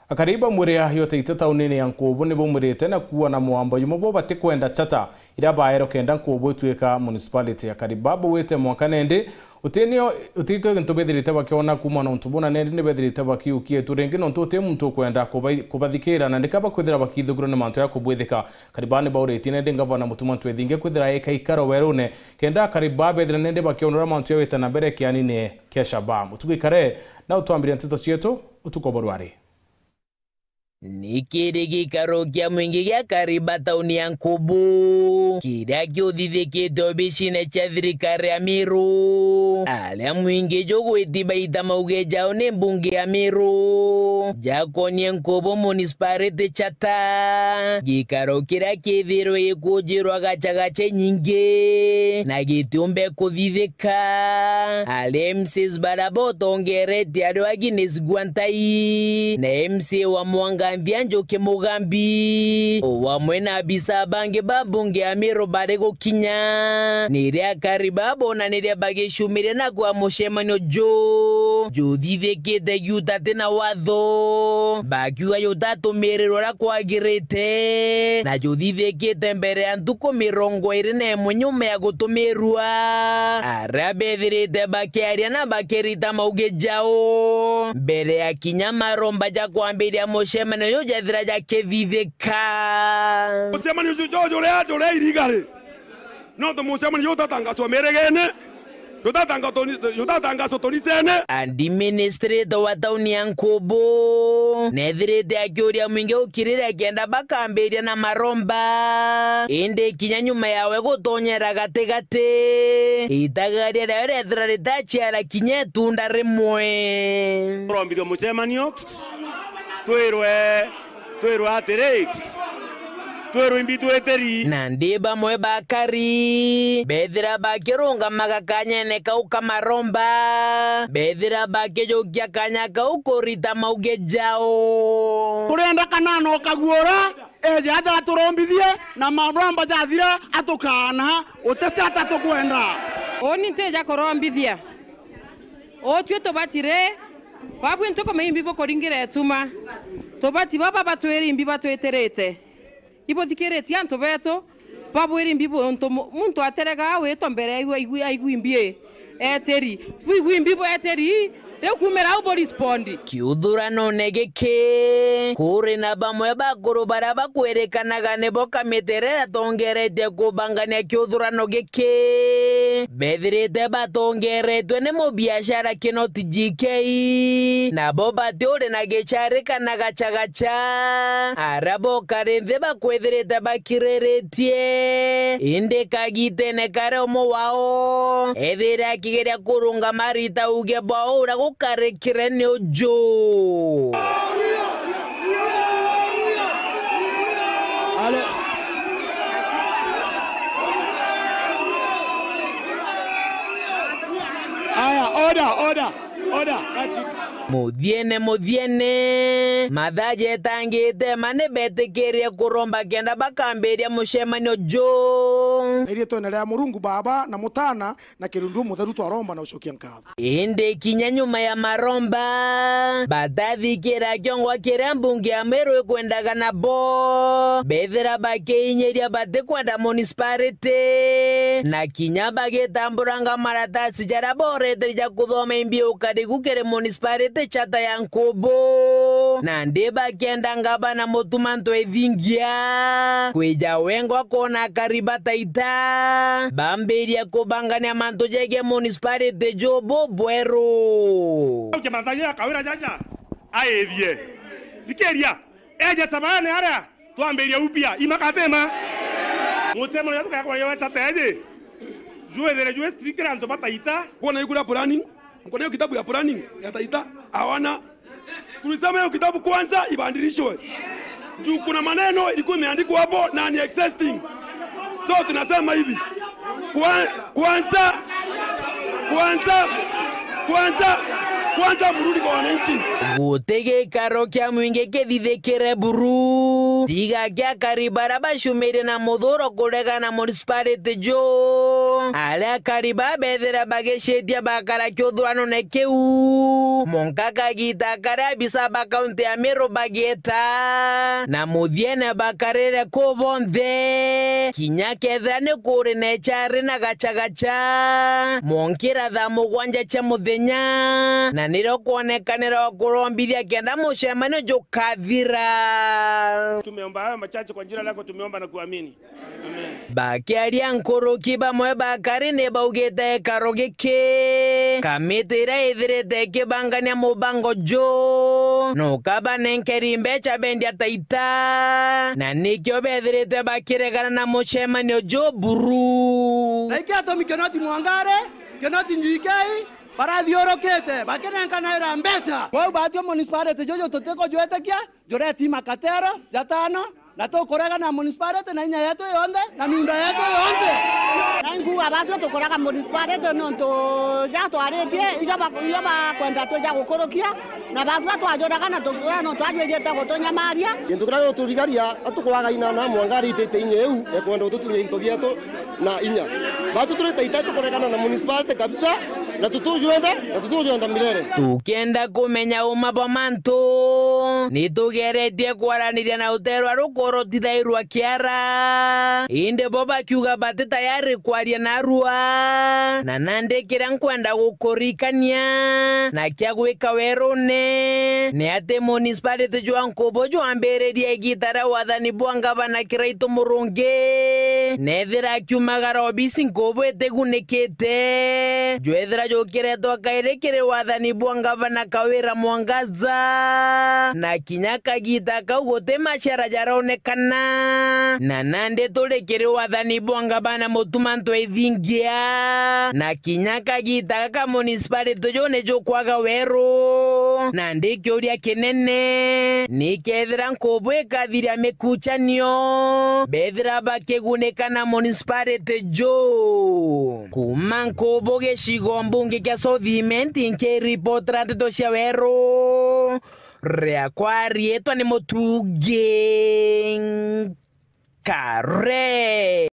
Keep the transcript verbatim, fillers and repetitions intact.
Akari ba Mwiria yoteite taunini ya Nkubu ni baumwirite na kuua na mwambo jumwe bo batikwenda chata iria baerwe kenda Nkubu itwika municipality. Akari ba bauite mwanka nendi uti nio, uti kio gintu bethirite bakiona kuuma na untu buna nendi ni bethirite bakiukia itu ringi nontu uti muntu ukwenda kubai-, kubathikira na ndika bakwithira bakithugurwa ni mantu ya kubwithika. Akari ba ni bauritie nendi ngavana Mutuma Ntwethingia kwithira eka ikaro werune kenda akari ba bethira nendi bakionora mantu ya wita na mbere kianini kia Shabab. Utuku ikare na utwambiria nteto cietu utuku bwa rwari. Ni kiri gikaro kia mwingi gia akari ba tauni ya Nkubu, kiria kiuthithikite obicine cia thirikari ya Meru, aria mwingi jugwiti baita mauge jao ni mbunge ya Meru, jakonie Nkubu Municipality Charter, gikaro kiria kithirwe gikujirwa gachagacha nyingi, na gitiumbe kuthithika. Aria M Cs baria botongeretie ario Agnes Gwantai, na M C A wa Mwanganthia Njuki Mugambi, o amwe na abisa bangi ba mbunge ya Meru bari gukinya, ni ria akari ba bonanirie bagicumiria na kwa mucemanio ju juthithikite giutati na watho, bakiuga jutatumirirwa uria kwagirite, na juthithikite mbere ya ntuku mirongo iri na imwe nyuma ya gutumirwa. Aria bethirite bakiaria na bakirita mauge jao mbere ya kinya maromba ja kwambiria mucemanio ju jethira jakithithika. Mucemanio ucio jo juria, juria irigari. Nontu mucemanio jutatangaswa mirigene, jutatangaswa tuni-, jutatangaswa tunicene. Administrator wa tauni ya Nkubu nethirite akiuria mwingi ukirire kenda bakambiria na maromba, indi kinya nyuma yawe gutonyera gatigati, itagaria riawe riethira ritaciara kinya itunda rimwe. Turombithia mucemanio, twirwe, twirwe atiri, twirwe imbi twitiri. Nandi bamwe bakari bethira bakirungamaga kanyene kau ka maromba, bethira bakijukia kanya kau kurita mauge jao. Turenda Kanana o Kaguura eje aja aturombithie, na maromba jathira atukaana, uti chata tukwenda. Uni ntija kurombithia. Utwi tubatire, babwi ntuku imbi bukuringira ituma. Tubati baba batwiri imbi batwitirite. Ibuthikiritie antu betu, babwiri imbi bu-, untu mu-, muntu aterega witwa mbere aigua, aigua, aigua imbi etiri. Bwigua imbi bwetiri, riu kumira au bu respond. Kiuthuranone giki, kuri na bamwe bakuru baria bakwirikanaga nibo kamiti iria iratongeretie kubangania kiuthurano giki. Bethirite batongeretwe ni mubiashara Kinoti G K, nabo bati uri na gichari kana gachagacha, aria bokari nthi bakwithirite bakiriritie. Indi kagitene karia umwe wao ethire akigeria kurungama arita uge bwa uria gukarikire ni uju. Alo. Aya, order, order, order. Kachi. Muthiene, muthiene, mathaa jetangite ma ni betikirie kuromba kenda bakambiria mucemanio ju. Riitwene ria Murungu Baba na Mutana na Kirundu Mutheru twaromba na ucokia nkatho. Indi kinya nyuma ya maromba, batathikira kiongwa kiria mbunge ya Meru ikwendaga nabo. Bethira bakiinyiria batikwenda municipality, na kinya bagitamburanga maratasi jaria boreteri ja kuthoma imbi ukarigu kiri municipality charter ya Nkubu. Nandi bakienda ngavana Mutuma Ntwethingia kwija wengwa kwona akari ba Taita bambirie kubangania mantu jegie municipality ju bubweru. Uke mathayo ya Kawira jaja aithie. Thikiria, eje Sabaene aria twambirie upia, imakatema. Mucemanio tukaya kwaria wa charter eje. Jwethire jwe strict antu ba Taita. Kwona igura planning, mkono hiyo kitabu ya planning ya Taita, hawana. Tulisema hiyo kitabu kwanza ibadilishwe. Juu kuna maneno ilikuwa imeandikwa hapo na ni existing. So tunasema hivi. Kwa-, kwanza, kwanza, kwanza, kwanza mrudi kwa wananchi. Guti gikaro kia mwingi kithithikire buru. Tiga ki akari baria baciumirie na muthuro kuregana na municipality juu. Aria akari baa bethira bagicitia bakara kiuthuranone kiu. Munka kagita karia abisa ba kaunti ya Meru bagieta. Na muthiene bakarire kuu bonthe. Kinya kethira ni kuri na echari na gachagacha. Munkira thaa mugwanja cia muthenya. Na nirio kwonekanira o kurombithia kenda mucemanio ju- kathira. Tumeomba hayo machache kwa jina lako, tumeomba na kuamini. Amen. Bakiaria nkuruki bamwe bakari ni baugite gikaro giki, kamiti iria ithirite ikibangania mubango ju, nuka banenkeri mbecha bendia taita, na nikio bethirite bakiregana na mucemanio ju buru. Na iki atumi Kinoti Mwangari, Kinoti Njikei, barathiurukite bakinenkanaira mbecha. Kwou batwi municipality juju tutikujwitikia, jureti makatero jatano, na tukuregana na municipality na inya yetu yonthe na miunda yetu yonthe. Na inkuuga batwi tukuraga municipality nontu ja twaritie, ijo ba-, ijo bakwenda twija gukurukia, na batwi twajuraga na tukuura nontu ajwijite gutunyamaria. Gintu kiria giguturigaria, atukwaga inana Mwangari itite inya iu, ekwenda gututunya into bietu na inya. Batwi turi taita tukuregana na municipality kabisa, na tutujwenda, na tutujwenda milele. Tukenda kumenya uma bwa mantu, ni tugeretie kwaraniria na uterwa rukorotithairwa kiara, indi bo bakiuga bati tayari kwaria narua. Na nandi kiria nkwenda gukurikania, na kia gwika werune, ni ati municipality jwa Nkubu jwambiririe igita ria wathani bwa ngavana Kiraitu Murungi, nethira akiumagara obisi Nkubu itigunikite, jwethira jukiretwa kairi kiri wathani bwa ngavana Kawira Mwangaza, na kinya kagita kau guti maciara jaronekana, na nandi turi kiri wathani bwa ngavana Mutuma Ntwethingia, na kinya kagita gaka municipality juu ni jukwaga weru. Nandi kiuria kinene, ni kethira Nkubu ikathiria mikuchanio, bethira bakigunika na municipality juu? Kuma Nkubu gicigo mbunge kia South Imenti, nkiripotera ndeto cia weru, riakwa riitwa ni Mutungi Kare.